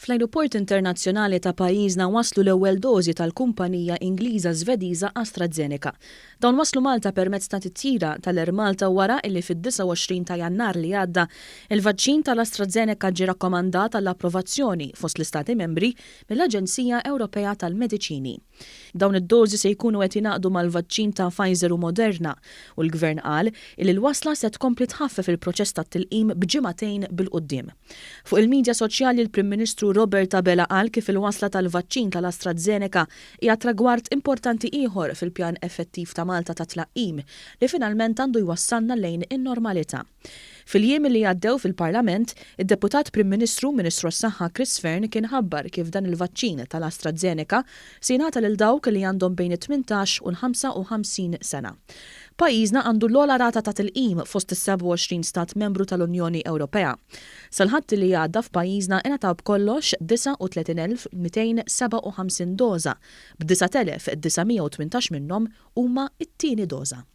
Fl-ajruport internazzjonali ta' pajjiżna waslu l-ewwel dożi tal-kumpanija Ingliża-Żvediża AstraZeneca. Dawn waslu Malta permezz ta' titjira tal-Air Malta wara illi fid-29 ta' Jannar li għadda, il-vaċċin tal-AstraZeneca ġie rakkomandat għall-approvazzjoni fost l-Istati Membri mill-Aġenzija Ewropea tal-Mediċini. Dawn id-dożi se jkunu qed jingħaqdu mal-vaċċin ta' Pfizer u Moderna u l-Gvern qal illi l-wasla se tkompli tħaffef il-proċess tat-tilqim b'ġimagħtejn bil-quddiem. Fuq il-midja soċjali l-Prim Ministru Robert Abela qal kif il-wasla tal-vaċċin tal-AstraZeneca hija tragward importanti ieħor fil-pjan effettiv ta' Malta ta' tlaqqim li finalment għandu jwassalna lejn in-normalità. Fil-jiem li għaddew fil-Parlament, id-Deputat Prim Ministru u Ministru għas-Saħħa Chris Fearne kien ħabbar kif dan il-vaċċin tal-AstraZeneca se jingħata lil dawk li għandhom bejn it-18 u l-55 sena. Pajjiżna għandu l-ogħla rata ta' tilqim fost is-27 stat membru tal-Unjoni Ewropea. Sal-Ħadd li għadda f'pajjiżna ingħataw b'kollox 39,257 doża, b'9,918 minnhom huma t-tieni doża.